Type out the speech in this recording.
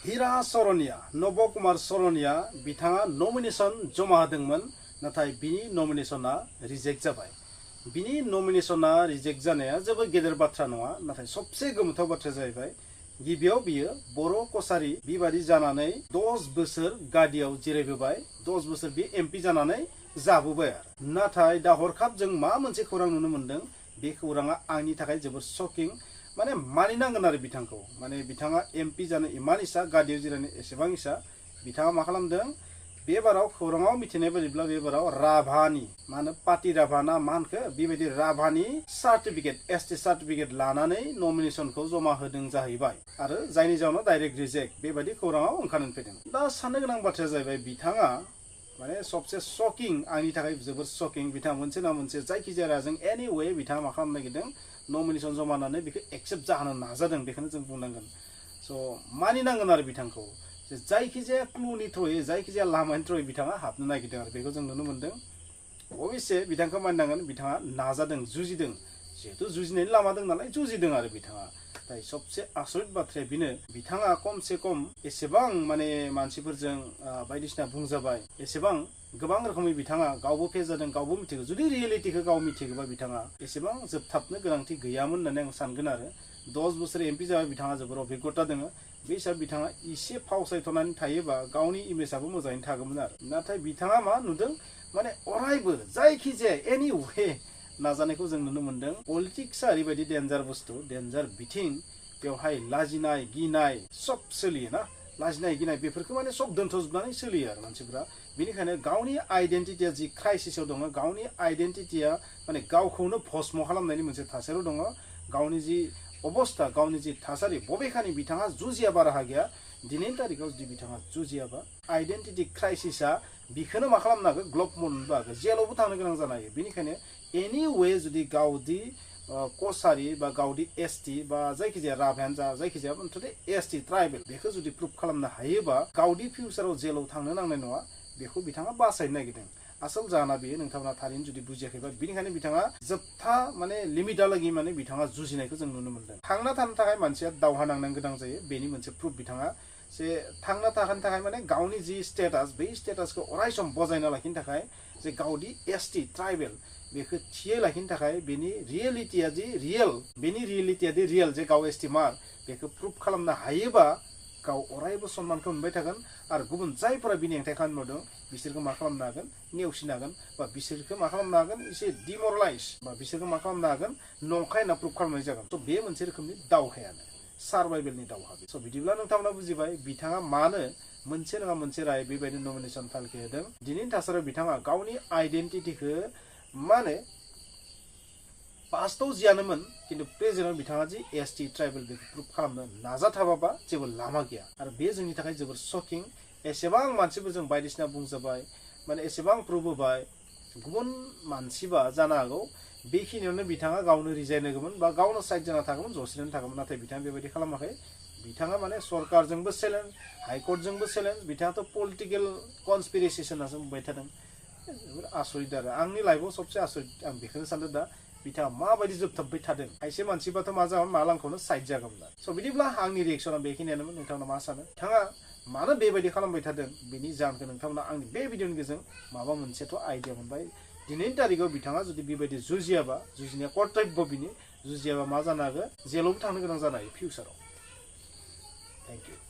Hira Sarania, Naba Kumar Sarania, बिथाङा nomination जमा होदोंमोन नाथाय बिनि नमिनेशना रिजेक्ट जाबाय। बिनि नमिनेशना रिजेक्ट जानाया जेबो गेदेर बाथ्रा नङा, नाथाय सबसे गोमोथाव बाथ्राया जाहैबाय गिबियाव बियो बर' कसारी बिबादि जानानै 10 बोसोर गादियाव जिरायबोबाय, 10 बोसोर बे एमपि जानानै जाबोबाय। नाथाय दा हरखाब जों मा मोनसे खौरां नुनो मोनदों, बे खौराङा आंनि थाखाय जोबोद शकिं। माने मानिनांगोन आरो बिथांखौ, माने बिथाङा एमपि जानो इमान इसा, गादियाव जिरायनो एसेबां इसा, बिथाङा मा खालामदों बे बाराव खौराङाव मिथिनाय बायदिब्ला बे बाराव राभानि मा होनो पार्टी राभा ना मा होनखो बेबायदि राभानि सार्टिफिकेट एसटी सार्टिफिकेट लानानै नमिनेशनखौ जमा होदों जाहैबाय आरो जायनि जाउनाव डाइरेक्ट रिजेक्ट बेबायदि खौराङाव ओंखारनानै फैदों। दा साननो गोनां बाथ्राया जाहैबाय बिथाङा माने सबसे शकिं, आंनि थाखाय जोबोद शकिं। बिथाङा मोनसे ना मोनसे जायखिजाया राहाजों एनि वे बिथाङा मा खालामनो नागिरदों नमिनेशन जमा होनानै बेखौ एक्सेप्ट जाहोनो नाजादों, बेखौनो जों बुंनांगोन। स' मानिनांगोन आरो बिथांखौ जे जायखिजाया क्लुनि थ्रुयै जायखिजाया लामानि थ्रुयै बिथाङा हाबनो नागिरदों आरो बेखौ जों नुनो मोनदों। अबयसे बिथांखौ मानिनांगोन, बिथाङा नाजादों, जुजिदों, जिहेतु जुजिनायनि लामा दं नालाय जुजिदों आरो बिथाङा। नाथाय सबसे आसरित बाथ्राया बेनो बिथाङा खमसे खम एसेबां माने मानसिफोरजों बायदिसिना बुंजाबाय, एसेबां गोबां रोखोमै बिथाङा गावबो फेज जादों, गावबो मिथिगौ। जुदि रियेलिटिखौ गाव मिथिगौबा बिथाङा एसेबां जोबथाबनो गोनांथि गैयामोन होननानै आं सानगोन आरो 10 बोसोर एमपि जाबाय, बिथाङा जोबोर अभिज्ञता दङ। बे हिसाबै बिथाङा एसे फावसायथ'नानै थायोबा गावनि इमेजआबो मोजाङैनो थागौमोन आरो। नाथाय बिथाङा मा नुदों माने अरायबो जायखिजाया एनि वे नाजानायखौ जों नुनो मोनदों। पलिटिक्सआ ओरैबायदि डेन्जार बुस्थु, डेन्जार बिथिं, बेवहाय लाजिनाय गिनाय सब सोलियो ना। लाजिनाय गिनाय बेफोरखौ माने सब दोनथ'जोबनानै सोलियो आरो मानसिफ्रा। बेनिखायनो गावनि आइडेन्टिटिया जि क्राइसिसआव दङ, गावनि आइडेन्टिटिया माने गावखौनो भस्म खालामनायनि मोनसे थासारियाव दङ। गावनि जि अबस्था, गावनि जि थासारि, बबेखानि बिथाङा जुजियाबा राहा गैया। दिनैनि तारिखाव जुदि बिथाङा जुजियाबा आइडेन्टिटि क्राइसिसआ बिखौनो मा खालामनो हागौ, ग्लब मोननोबो हागौ, जेलावबो थांनो गोनां जानो हायो। बेनिखायनो एनि वे जुदि गावदि कसारी बा गावदि एसटी बा जायखिजाया राभायानो जा, जायखिजाया मथथे एसटी ट्राइबेल बेखौ जुदि प्रुभ खालामनो हायोबा गावदि फिउचाराव जेलाव थांनो नांनाय नङा। बेखौ बिथाङा बासायनो नागिरदों। आसल जाहोना बेयो नोंथांमोना थारैनो जुदि बुजियाखैबा, बेनिखायनो बिथाङा जोबथा माने लिमिटहालागै माने बिथाङा जुजिनायखौ जों नुनो मोनदों। थांना थानो थाखाय मानसिया दावहा नांनो गोनां जायो, बेनि मोनसे प्रुफ बिथाङा जे थांना थानो थाखाय माने गावनि जि स्टेटास, बै स्टेटासखौ अराय सम बजायना लाखिनो थाखाय जे गावदि एसटी ट्राइबेल बेखौ थियै लाखिनो थाखाय बेनि रियेलिटिया दि रियेल, बेनि रियेलिटिया दि रियेल जे गाव एसटी मार बेखौ प्रुफ खालामनो हायोबा गाव अरायबो सन्मानखौ मोनबाय थागोन आरो गुबुन जायफोरा बिनि हेंथा खामानि मावदों बिसोरखौ मा खालामनो हागोन, नेवसिनो हागोन, बा बिसोरखौ मा खालामनो हागोन, एसे डिमरलाइज, बा बिसोरखौ मा खालामनो हागोन, नंखाय होनना प्रुफ खालामनाय जागोन। स' बे मोनसे रोखोमनि दावहायानो, सार्भाइभेलनि दावहा। स' बिदिब्ला नोंथांमोना बुजिबाय बिथाङा मानो मोनसे नङा मोनसे राय बेबायदि नमिनेशन फाइलखौ होदों। दिनैनि थासारियाव बिथाङा गावनि आइडेन्टिटिखौ माने पास्टआव जियानोमोन, खिन्थु प्रेजेन्टआव बिथाङा जि एसटी ट्राइबेल बेखौ प्रुफ खालामनो नाजाथाबाबा जेबो लामा गैया आरो बे जोंनि थाखाय जोबोर शकिं। एसेबां मानसिफोरजों बायदिसिना बुंजाबाय, माने एसेबां प्रुफ होबाय, गुबुन मानसिबा जानो हागौ बेखिनियावनो बिथाङा गावनो रिजाइन होगौमोन बा गावनो साइड जाना थागौमोन, जसिनानै थागौमोन। नाथाय बिथाङा बेबायदि खालामाखै। बिथाङा माने सरकारजोंबो चेलेन्ज, हाइकर्टजोंबो चेलेन्ज, बिथाङाथ' पलिटिकेल कनस्पिरेसिस होननासो बुंबाय थादों। जोबोर आसरित आरो आंनि लाइफआव सबसे आसरित आं बेखौनो सानदों दा बिथाङा माबायदि जोबथाबबाय थादों। खायसे मानसिबाथ' मा जागोन, मालांखौनो साइड जागौमोन। स' बिदिब्ला आंनि रिएक्सना बेखिनियानोमोन। नोंथांमोना मा सानो, बिथाङा मानो बेबायदि खालामबाय थादों, बेनि जाहोनखौ नोंथांमोना आंनि बे भिडिअनि गेजेरजों माबा मोनसेथ' आइडिया मोनबाय। दिनैनि तारिखाव बिथाङा जुदि बेबायदि जुजियाबा, जुजिनाया कर्तब्य बिनि, जुजियाबा मा जानो हागौ, जेलावबो थांनो गोनां जानो हायो फिउचाराव। Thank you.